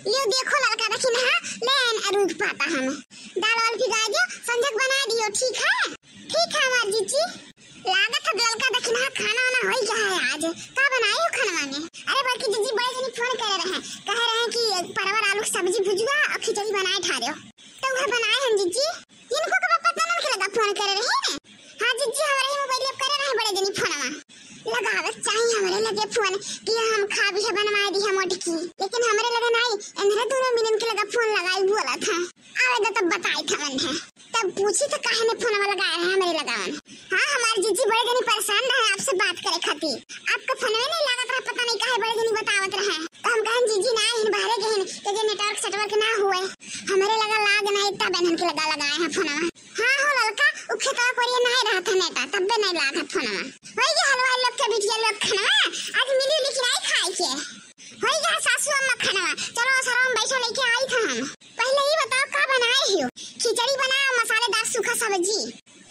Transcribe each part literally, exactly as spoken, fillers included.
लियो देखो ललका दखिनहा, ले आइन अरूख पाता हम। दाल वाल भिगा दियो, संझक बना दियो, ठीक है? ठीक है हमार जीजी। लागत है ललका दखिनहा खाना वाना होई गया है आज। का बनाए हो खाना में? अरे बड़की जीजी बड़े जनी फोन करे रहे, कहे रहे कि परवर आलू की सब्जी भुजुआ और खिचड़ी बनाए ठारे हो। तो वह बनाए हम जीजी। इनको के पापा तनन के लगा फोन करे रहे ने। हाँ जीजी, हमरे ही मोबाइल पे करे रहे बड़े जनी फोनवा। लगावे के चाही हमरे लगे फोन कि हम खा भी है बनवा दी है मोटकी, लेकिन हमरे लगे नहीं, इन्हरे दोनों मिलन के लगा फोन लगाई बोला था। आवे दो तब बताई था मन है, तब पूछी तो काहे ने फोनवा लगाए रहे हमरे लगावन। हाँ हमार जीजी बड़े जनी परेशान रहे आपसे बात करे खातिर, आपका फोनवे नहीं लागत रहा, पता नहीं काहे बड़े जनी बतावत रहे। तो हम कहन जीजी ना इन बाहरे गहन के जे नेटवर्क सेटवर्क ना हुए, हमरे लगा लाग नहीं तब इन्हन के लगा लगाए हैं फोनवा। हाँ हो ललका, उ खेतवा कोरिया नहीं रहत है नेटा, तब्बे नहीं लाग है फोनवा। होई गया हलवाई लोग के बिटिया लोग खानवा, आज मिली लेकिन आई खाए के। होई गया सासू अम्मा खानवा, चलो सरवा में बैठा लेके आई था हम। पहले ही बताओ का बनाए हो? खिचड़ी बनाओ, मसालेदार सूखा सब्जी।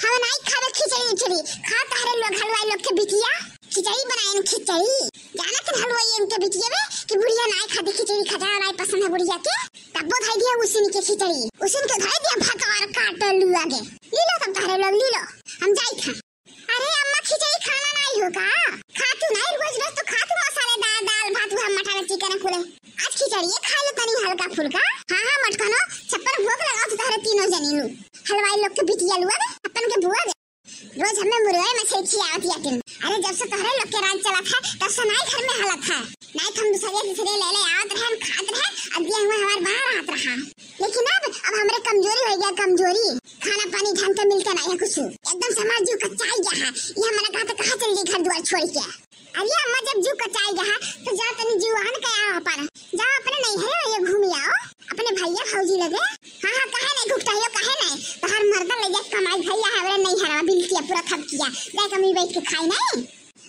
हम नहीं खावे खिचड़ी उचड़ी, खा तहरे लोग हलवाई लोग के बिटिया। खिचड़ी बनाए खिचड़ी, जानत है हलवाई इनके बिटिया में कि बुढ़िया नहीं खाती खिचड़ी, खजा नहीं पसंद है बुढ़िया के। तब्बो धाई दिया उसिन के खिचड़ी, उसिन के धाई दिया भतार काट लुआ गे। ली लो तब तहरे लोग ली लो, हम जाई था। अरे अम्मा खिचड़ी खाना नहीं हो का? खातू नहीं रोज रोज तो खातू मसालेदार दाल भात हुआ मटर चिकन कुले। आज खिचड़ी ये खा लो तनी हल्का फुल्का। हाँ हाँ मटकनो, छप्पर भूख लगा तो तहरे तीनों जनी नु। हलवाई लोग के बिटिया लुआ गे, अपन के बुआ गे। रोज हमें मुर्गा मछली खियावत याटिन। अरे जब से तोहरे लोग के राज चलत है तब से नाई घर में हालत है। नाई तो हम दूसरे तीसरे ले ले आवत रहे, हम खात रहे, अब ये हुआ हमारे बाहर हाथ रहा। लेकिन अब अब हमरे कमजोरी हो गया, कमजोरी। खाना पानी ढंग के मिलते नहीं है कुछ, एकदम से हमारा जीव कच्चाई गया है। ये हमारा कहा तो कहाँ चल गई घर द्वार छोड़ के। अरे अम्मा जब जीव कचाई गया है तो जा तनी जीव आन के आओ अपन, जा अपने नैहरे ये घूम आओ अपने भैया भौजी लगे। हाँ हाँ काहे नहीं घुघटाइयो काहे नहीं, तोहर मर्दा ले जा कमाई भैया हमरे नैहरवा बिल्किया पूरा थपकिया, जा कमी बैठ के खाई नहीं।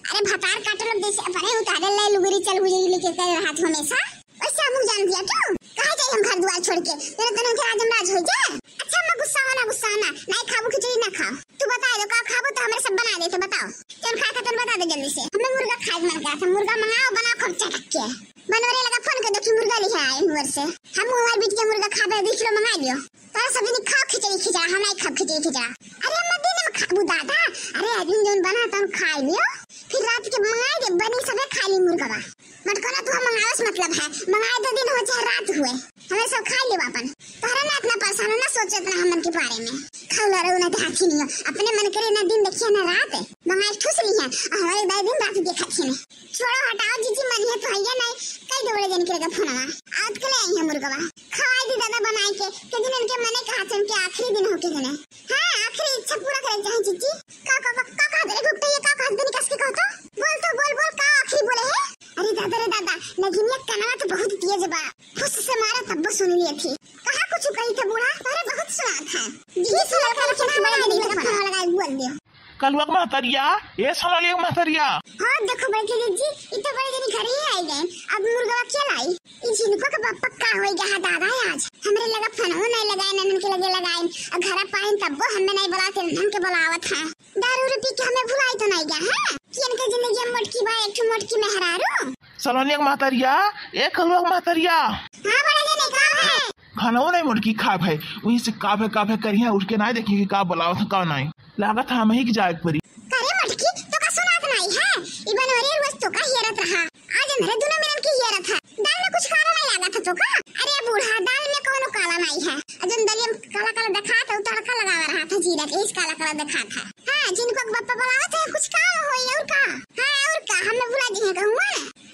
अरे भतार काटे लोग जैसे अपने उतारे ले लुगरी चल बुझे लेके कर रहा था हमेशा। वैसे हमहू जान दिया क्यों? कहाँ जाई हम घर द्वार छोड़ के? तेरे तने के राजम राज हो जाए। अच्छा अम्मा गुस्सा होना गुस्सा होना, नहीं खाबू खिचड़ी ना खाओ। तू बता दो का खाबू तो हमरे सब बना दे तो बताओ। चल खा खतन बता दे जल्दी से। हमें मुर्गा खाए के मन करत है, मुर्गा मंगाओ बनाओ खूब चटक के। बनवरे लगा फोन कर दो कि मुर्गा लिहे आए हुए से। हम हमारे बिटिया मुर्गा खाबे, दो किलो मंगा लियो। तोरा सब दिन खाओ खिचड़ी खिचड़ा, हम नहीं खाब खिचड़ी खिचड़ा। अरे अम्मा दिन में खाबू दादा, अरे अभी जौन बना तौन खाए लियो, फिर रात के मंगाए दे बनी सबे खा ली मुर्गवा। मटकोना तू हम मंगावे से मतलब है, मंगाए दो दिन हो चाहे रात हुए, हमें सब खा लियो अपन। तोहरा ना इतना परेशान हो ना सोचे इतना हमन के बारे में। खौला रहो ना देहाती नहीं हो, अपने मन करे ना दिन देखिए ना रात, मंगाए ठूस ली है, और हमारे दाई दिन रात देखा थी नहीं। छोड़ो हटाओ जीजी, मन है तो है या नहीं, कई दो बड़े जन के लगा फोनवा। आज के ले आई है मुर्गवा, खवाई दी दादा बनाए के, के दिन इनके मने कहा थे इनके आखिरी दिन हो के दिन है। हाँ, आखिरी इच्छा पूरा करे चाहे जीजी। का, का, का, का कहा तेरे घुट्टे ये, का कहा तेरे कस के कहा तो? बोल तो, बोल, बोल, का आखिरी बोले है? अरे दादा रे दादा, नगिनिया कनवा तो बहुत तेज बा, फुस से मारा तब सुन लिए थी। कहा कुछ कही थे बूढ़ा, अरे बहुत सुनात है। जी, सुना कर के ना बड़ा नहीं तो फोन लगा बोल दियो। कलुआ के महतरिया, ए सोनालिया के महतरिया। हाँ, देखो बड़की दीदी, ई तो बड़े दिन घर ही आई गए। अब मुर्गा क्या लाई? ई झिनको के बाप पक्का होई गया है दादा आज। हमरे लगा फोनवो नहीं लगाए, ननन के लगे लगाए। और घर पाइन तब्बो हमें नहीं बुलाते, ननन के बुलावत है। दारू रे पी के हमें भुलाई तो नहीं गया है कि इनके जिंदगी में मोटकी बा, एक ठो मोटकी मेहरारू। सोनालिया के महतरिया, ए कलुआ के महतरिया। हाँ, बड़े दिन का है? खाना वो नहीं मोटकी खा भाई, वहीं से का भाई, का भाई करिया, उठ के ना देखी कि का बुलावत है, का नहीं। लागत है हम ही के जाए के परी। अरे मटकी, तो का सुनात नहीं है? ई बनवरिया रोज तो का हेरत रहा। आज अंधरे दोनों मिलन के हेरत है। दाल में कुछ काला नहीं लागत है तो का? अरे बूढ़ा, दाल में कोनो काला नहीं है। अजन दलिया में काला काला दिखात है, उ तड़का लगावा रहा था जीरा के, इस काला काला दिखात है। हाँ, जिनको बप्पा बुलावत है, कुछ काला होई और का? हाँ, और का? हमें बुला दी है कहूँगा।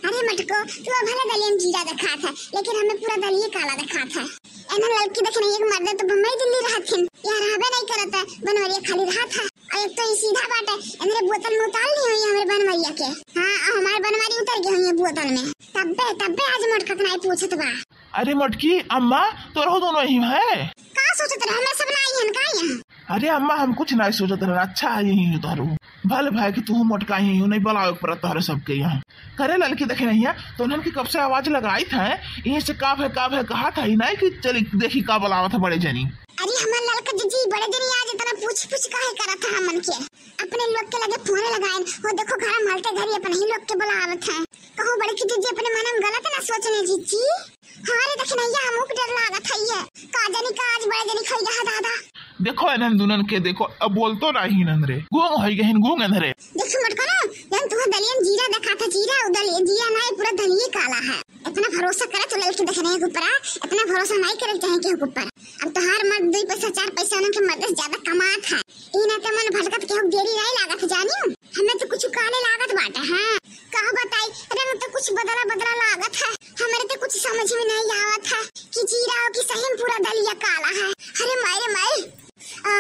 अरे मटको, तू भले दलिया में जीरा दिखात है, लेकिन हमें पूरा दलिया काला दिखात है। एना लड़की देखे नहीं, एक मर्दे तो बम्बई दिल्ली रहत हिन, यहाँ रहबे नहीं करत है, बनवरिया खाली रहत है। और एक तो ये सीधा बात है, इनरे बोतल में उतार ली हुई हमरे बनवरिया के। हाँ, और हमारे बनवारी उतर गई हुई है बोतल में। तब्बे, तब्बे आज मोटका के नाई पूछत बा। अरे मोटकी, अम्मा, तोरो दोनों ही है? का सोचत रहे, हमें सब ना आई हन का यहाँ? अरे अम्मा, हम कुछ नहीं सोचत रहे, अच्छा है यही हो तोहरो। भल भाई कि तू मोटका ही हो, नहीं बुलावे के पड़त तोहरे सबके यहाँ। करे लड़की देखे नहीं है, तो उन्हन के कब से आवाज लगाई था, यहीं से का भे, का भे कहा था, ही नहीं कि चली देखी का बुलावत है बड़े जनी। अरे हमार लड़का जीजी, बड़े जनी आज इतना पूछ पूछ काहे करत है हमन के? अपने लोग के लगे फोन लगाइन, वो देखो घर में हलते घरी अपने ही लोग के बुलावत है। कहूँ बड़की जीजी अपने मन में गलत ना सोचने जीजी। हाँ रे, देख नहीं देखो इन्हन दुनन के, देखो, अब बोलतो नाहीं इन्हन रे, गूंग होइ गहिन, गूंग इन्हन रे। देखो मोटकनो, जौन तुहा दलियन जीरा देखात है, जीरा, उ दलिया, जीरा नाहीं, पूरा दलिये काला है। इतना भरोसा करे तो ललकी देखने के ऊपर, इतना भरोसा नाहीं करे चाहे के ऊपर। अब तोहार मर्द दुई पैसा, चार पैसा उनके मर्द से ज्यादा कमात है, ई नाते मन भटकत केहू देरी नाहीं लागत है, जानियो। हमें तो कुछ काले लागत बाटे, हाँ। का बताई, रंग तो कुछ बदला बदला लागत है। हमरे तो कुछ समझ में नाहीं आवत है कि जीरा हो कि सही में पूरा दलिया काला है। अरे माई रे माई। अ,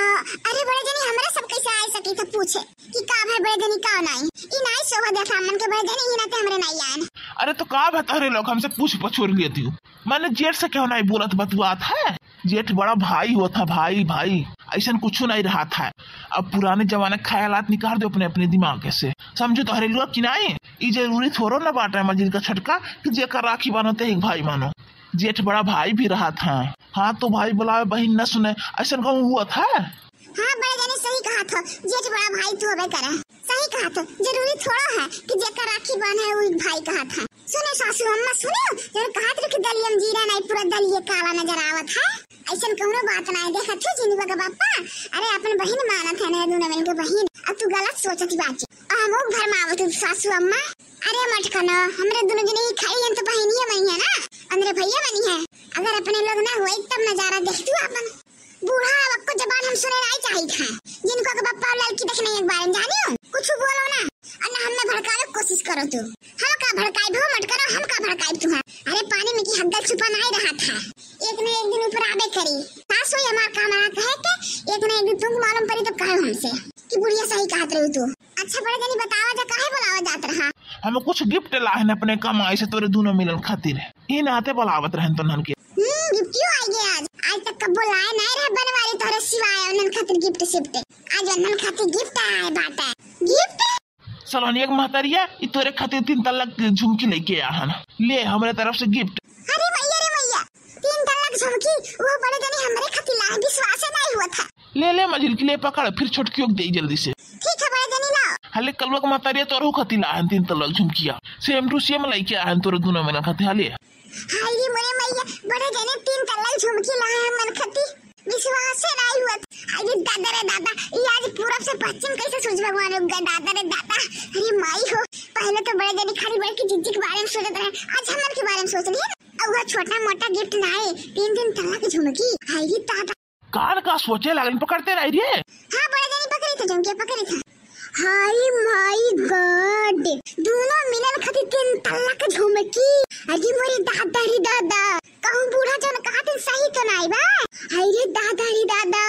अरे बड़े जनी, हमरे सब कैसे आ सकी थे पूछे कि का भाई बड़े जनी का नाहीं? ई नाहीं शोभा देत हमन के बड़े जनी, ई नाते हमरे नाहीं आन। अरे तो का बता रहे लोग, हमसे पूछ पछोर लेती हूँ। माने जेठ से क्यों नाहीं बोलत बतुआत है? जेठ बड़ा भाई होत है, भाई, भाई। ऐसन कुछ नाहीं रहत है। अब पुराने जमाने के ख्यालात निकाल दो अपने, अपने दिमाग से। समझो तोहरे लोग कि नाहीं? ई जरूरी थोड़ो ना बाटे मजिल का छटका कि जेकर राखी बान्हो ते एक भाई मानो। जेठ बड़ा भाई भी रहत है। हाँ तो भाई बुलावे बहिन न सुने, ऐसन कहूँ हुआ था? हाँ बड़े जनी सही कहत हो, जेठ बड़ा भाई तू हबे करे। सही कहत हो, जरूरी थोड़ा है कि जेकर राखी बान्हे उ भाई कहत है। सुने सासू अम्मा सुने, जौन कहत रहे कि दलिया में जीरा नाहीं, पूरा दलिये काला नजर आवत है। ऐसन कौनो बात नाहीं, देखत हो जिनुआ के बापा, अरे अपन बहिन मानत है ना, दुनो मिल के बहिन, अब तू गलत सोचत बाची। हम भरमावत हूँ सासू अम्मा। अरे मटकनो, हमरे दुनो जने ही खाई हैं तो बहिनिया मई है ना, अंदरे भैया बनी है। अगर अपने लोग ना होई तब नजारा देख तू अपन। बूढ़ा अब को जबान हम सुने नाहीं चाहित है, जिनुआ के बापा ललकी देखने एक बार जानियो, कुछ बोलो ना, और ना हमें भड़कावे कोशिश करो तू। हम का भड़काई भो मटकनो, हम का भड़काई तू है? अरे पानी में की हग्गल छुपा नाहीं रहत है, एक ना एक दिन ऊपर आबे करी। सासू हमार काम रहा कहे के, एक ना एक दिन तुमको मालूम पड़ी तो कहो हमसे कि बुढ़िया सही कहत रही तू। अच्छा बड़े जनी बतावा जा, काहे बुलावा जात रहा? हम कुछ gift लाहन अपने कमाई से तोरे दुनो मिलन खातिर, ई नाते बुलावत रहन तोहन के। हम्म, गिफ्टियो आई गए आज। आज तक कब्बो लाए नाहीं रहे बनवारी तोहरे सिवाय उन्हन खातिर gift सिफ्ट। आज उन्हन खातिर gift आए बाटे। Gift? सलोनिया के महतरिया, ई तोरे खातिर तीन तल्ला के झुमकी लइके आया है ना। ले, हमरे तरफ से gift। अरे मैया रे मैया, तीन तल्ला के झुमकी, वो बड़े जनी हमरे खातिर लाए, विश्वास नाहीं हुआ था। ले, ले, मझिल के ले पकड़, फिर छोटकियों के दे जल्दी से। ठीक है बड़े जनी, लाओ। हले कलुआ के महतरिया तोरहू खातिर लाए हैं तीन तल्ला के झुमकिया, same to same लइके आए हैं तोरे दुनो मिलन खातिर, हले। हाय रे मोरे मैया, बड़े जने तीन तल्ला झुमकी लाए हैं मन खती। विश्वास से नाहीं हुआ। हाय रे दादा रे दादा, ये आज पूरब से पश्चिम कैसे सूरज भगवान उग गए, दादा रे दादा। अरे माई हो, पहले तो बड़े जने खाली बड़े की जिज्जी के बारे में सोचत रहे, आज हमन के बारे में सोच रही है। अब वह छोटा मोटा gift लाए, तीन तीन तल्ला की झुमकी। हाय रे दादा। कान का सोचे लागल, पकड़ते रही रे। हाँ, बड़े जनी पकड़ी थे, झुमके पकड़ी थे। हाय my God, दुनो मिलन खातिर तीन तल्ला के झुमकी। अरे मोरे दादा रे दादा, कहूँ बूढ़ा जन कहत सही तो नाहीं बा। हाय रे दादा रे दादा,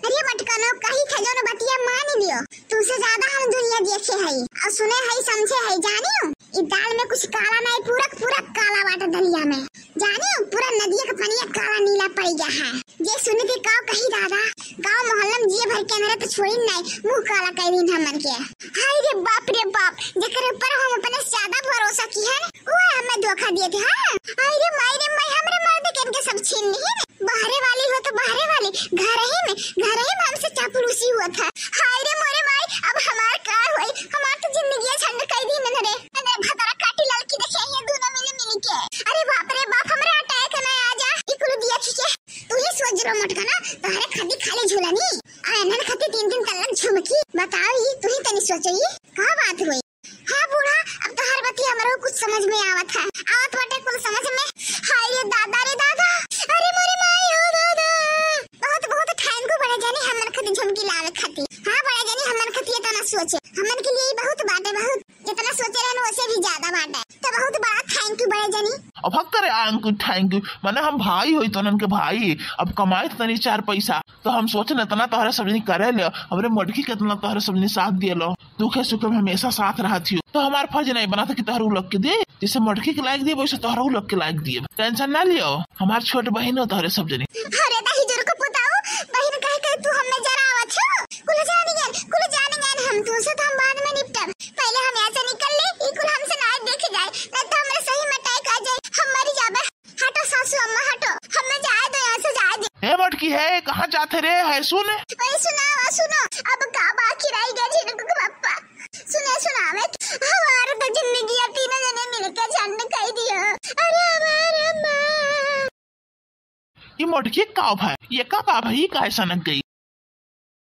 अरे मटकनो कही थे जौन बतिया मान लियो, तुमसे ज्यादा हम दुनिया देखे हई और सुने हई, समझे हई, जानियो। ई दाल में कुछ काला नाहीं, पूरा क पूरा काला बाटे दलिया में। जानियो, पूरा नदिया का पनिया काला नीला पड़ गया है। जे सुने के काव कही दादा, गाँव मोहल्ला में जिए भर के अंदर तो छोड़ी नाहीं, मुँह काला कर दीन हमन के। हाय रे बाप रे बाप, जेकर ऊपर हम अपने से ज्यादा भरोसा की है, वो हमें धोखा दिए थे। हाँ? हाय रे माई रे माई, हमरे मर्द के इनके सब छीन ली है। बहरे वाली हो तो बहरे वाली, घर ही में, घर ही में हमसे चापलूसी हुआ था। हाय रे मोरे माई, अब हमार का होई? हमार तो जिंदगी झंड कर दी इन्हन रे। अरे भतरा काटी ललकी देखे ये दुनो मिली मिली के। अरे बाप रे बाप, हमरे attack ना आ जा। ई कुल दिया ठीक है। तू ही सोच रो मटकनो, तोहरे खाती खाली झूला नी। आ इन्हन खाती तीन तीन तल्ला झुमकी। बताओ ई, तू ही तनी सोचो ई। का बात हुई? हाँ बूढ़ा, अब तोहार बतिया हमरो कुछ समझ में आवत है। आवत बाटे कुल समझ में। हाय रे दादा रे दादा, अरे मोरे माई हो दादा। बहुत बहुत thank you बड़े जनी हमन खातिर झुमकी लावे खातिर। हाँ बड़े जनी हमन खातिर इतना सोचे, हमन के लिए बहुत बाटे, बहुत जितना सोचे रहन वैसे भी ज्यादा बाटे। तो बहुत बड़ा thank you बड़े जनी। अब हक करे thank you, thank you, माने हम भाई होई तोहन के भाई, अब कमाई तनी चार पैसा, तो हम सोचन इतना तोहरे सब जनी करे ले, हमरे मटकी के इतना तोहरे सब जनी साथ दिए लो, दुखे सुखे में हमेशा साथ रहत हियो, तो हमार फर्ज नाहीं बनत कि तोहरे उलग के दे, जैसे मटकी के लायक दिए वैसे तोहरे उलग के लायक दिए। Tension ना लियो, हमार छोट बहिन हो तोहरे सब जनी। अरे दाई जोर को पुताऊ, बहिन कह के तू हमें जरावत हो, कुल जानी गन, कुल जानी गन, हम तुमसे तो हम बाद में निपटब, पहले हम यहाँ से निकल ले, ई कुल हमसे ना देखे जाए, नहीं तो हमरे सही में attack आ जाए, हम मरी जाबे। हटो सासू अम्मा, हटो, हमें जाए दो, यहाँ से जाए दो। ए मटकी है, कहाँ जाते रे? है सुन। वही सुनावा, सुनो, अब का बाकी रह गया झिनकू के पप्पा? सुने सुनावे, हमार तो जिंदगी अब तीनों जने मिलके झंड कर दियो। अरे हमार अम्मा। ई मटकी का भाई, ये का का भाई, ई काहे सनक गई?